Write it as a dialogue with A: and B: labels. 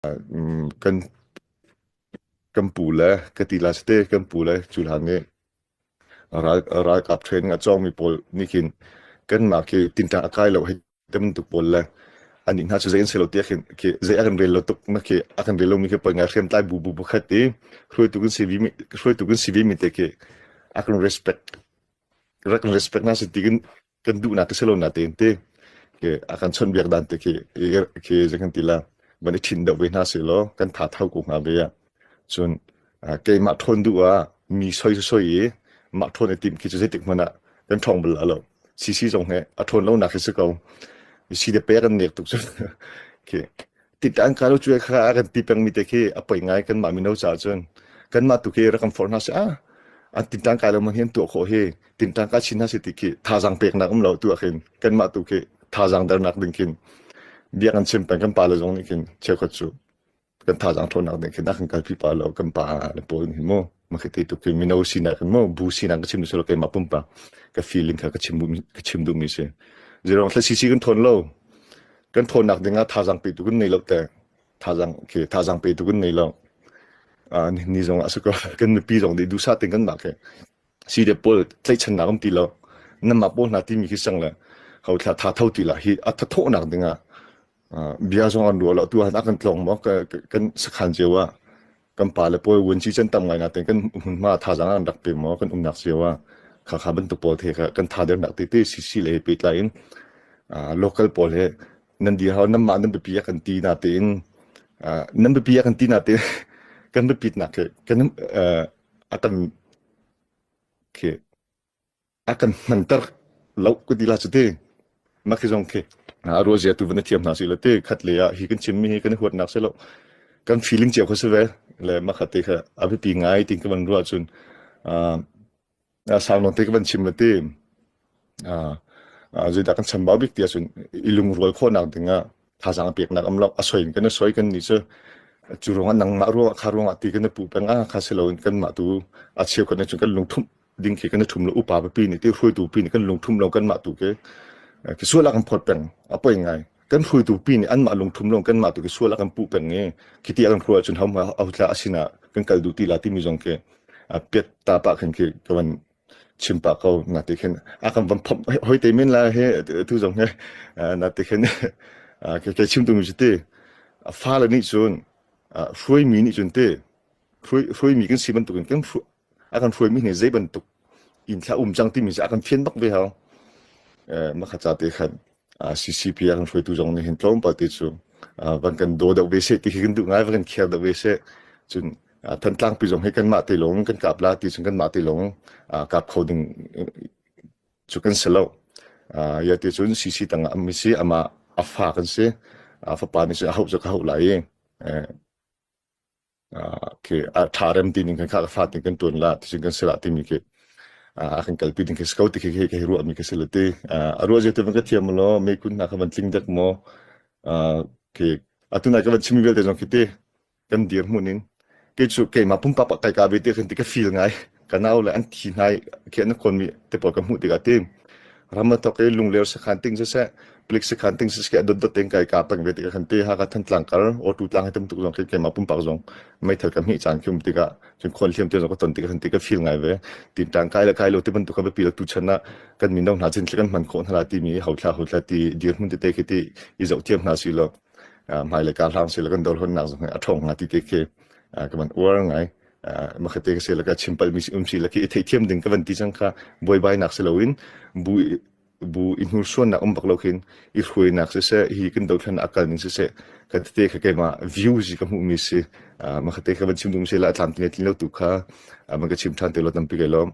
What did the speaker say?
A: Kan kan pu le ka ti la site kan pu le cu hlan nih ralkap training a cawngmi pawl nih khin kanmah khi tinṭan a kai lo hei ti bantuk pawl le annih hna cu zei an si lo tiah khin khi zei a kan rel lo tuk na khi a kan rel lomi khi poi ngai hriamtlai bu bu pakhat i hruaitu kan si vi hruaitu kan si vi mi te khi a kan respect rak kan respect na si ti kan kan duhnak ka si lo na tein te ke a kan chawnhbiak dan te khi khi zei kan ti la van i ṭhin deuh ve hna si law kan tha tho ko hnga ve ah cun keimah ṭhawn duh ah mi soi soi i mah ṭhawn i timh khi cu zeitik hmanh ah kan ṭhawng bal lo. CC zong he a ṭhawn lo nak hi si ko. Si de pe kan nek tuk cu. Khi tit an ka lo cu kha a kan ti peng mi te khi a poi ngai kan mah mino caah cun kanmah tu khi rak kan forh hna si ah an tinṭan kai lo man hi an tuah khawh hi tinṭan ka chin hna si ti khi thazaang peknak um lo tu ah khin kanmah tu khi thazaang dernak ding khin bia kan chim peng kan pa le zong nih khin cheukhat cu kan thazaang ṭhawnnak ding khin a kan kalpi pa lo kan pa le pawl nih mu makhi tu khi mino sinak hin mu bu sinak ka chim silo keimah pumpak ka feeling kha ka chim ka chim duhmi si zirong thla sisi kan thawn lo kan thawnnak ding ah thazaang pe tu kan nei lo te thazaang khi thazaang pe tu kan nei lo ni zong ah si ko kan mipi zong nih duhsah ten kan mah khi si de pawl tlaihchannak um ti lo namah pawl hna timi khi sang le ho thla tha tho ti la hi a thathawhnak ding ah bia zong an ruah lo tu han a kan tlong maw kan sakhan cio ah kan pa le pawl vuanci can tam ngai natein kan hmunhma thazaang an rak pe maw kan umnak cio ah kha kha bantuk pawl the kha kan tha dernak te te CC le pehtlai in local pawl he nan dir hau nan mah nan biapi a kan ti na tein nan biapi a kan ti na tein kan biapit nak khi kan a kan khi a kan hmanter lo ka ti la cu ti mah khi zong khi a ruazia tu van i thiam hna si la ti khat le ah hi kan chimmi hi kan i huatnak si lo kan feeling cio kha si ve le mah kha te kha a biapi ngai tin ka van ruah cun sau nawn te ka van chim la ti zeidah kan chambau bik ti ahcun i lungrual khawhnak dingah thazaang peknak am lo a soi in kan i soi kan nih cu cu ruangah nangmah ruangah kha ruangah ti kan i puh peng ah kha si loin kanmah tu a cheu kan cun kan lungthumh ding khi kan i ṭhum lo upa pipi nih ti hruaitu pi nih kan lungthum lo kanmah tu ke ki sual a kan phawt peng a poi ngai kan hruaitu pi nih anmah lungthum lo kanmah tu ki sual a kan puh peng i khiti a kan hruai ahcun ho ho thla asina kan kal duh ti la timi zong khi piat ta pah khin khi ka van chim pah ko na ti khin a kan van phomh hoi te men la he tu zong he na ti khin ke ke chim tu mi ti fa le nih cun hruaimi nih cun te hruaimi kan si bantukin kan a kan hruaimi nih zei bantuk inn thla um cang timi a kan fian bak ve hau. Makha ca te khan CCP a kan hruaitu zong nih hin tlawmpal te cu van kan daw deuh ve seh ti khi kan duh ngai, van kan care deuh ve seh. Cun Thantlang pi zong hi kanmah te lawng kan kap la ti cun kanmah te lawng kap kho ding cu kan si lo. Ya ti cun CC tangah am si ama a fa kan si. A fapa nih cun a hauh cu ka hauh lai i khi a ṭha rem ti ning khan kha ka fa ting kan ṭuan la ti cun kan si la timi khi a kan kalpi ding khi si ko ti khi khi khi ruahmi khi si lo ti a ruah zia te van ka thiam law me kun hna kha van tling dek maw khi atu nai ka van chimmi vialte zong khi ti kan dirhmun in kei cu keimah pumpak ah kai ka ve ti khan ti ka feel ngai ka nau le an thi hna khi an khon mi te pawl ka hmuh tikah ti ram a thok i lungler sakhan ting siseh palik sakhan ting siseh a dotdot tein kai ka peng ve tikah khan te Hakha Thantlang kar auto tlang hi tam tuk zong khi keimah pumpak zong meithal ka hmih caan khi um tikah cun khual hliam te zong ka ton tikah khan ti ka feel ngai ve tin tang kai le kai lo ti bantuk ka biapi lo tu chan ah kan mino hna chin kan hman khawh hna la timi hauthla hauthla ti dirhmun tete khi ti i zoh thiam hna si lo hmailei ka hlang si lo kan dorhonnak zong hi a ṭhawng hnga ti te khi ka van uar ngai makhate ka se la ka chimpal mi um si la khi i theihthiam ding ka van ti cang kha buaibainak si loin bu bu i hnursuannak um bak lo khin i hruainak siseh hi kan dothlan a kal ning siseh ka tete kha keimah view si ka hmuh mi si makhate ka van chim dum se la tlam tin tin lo tu kha man ka chim than te lo tampi kai lawm.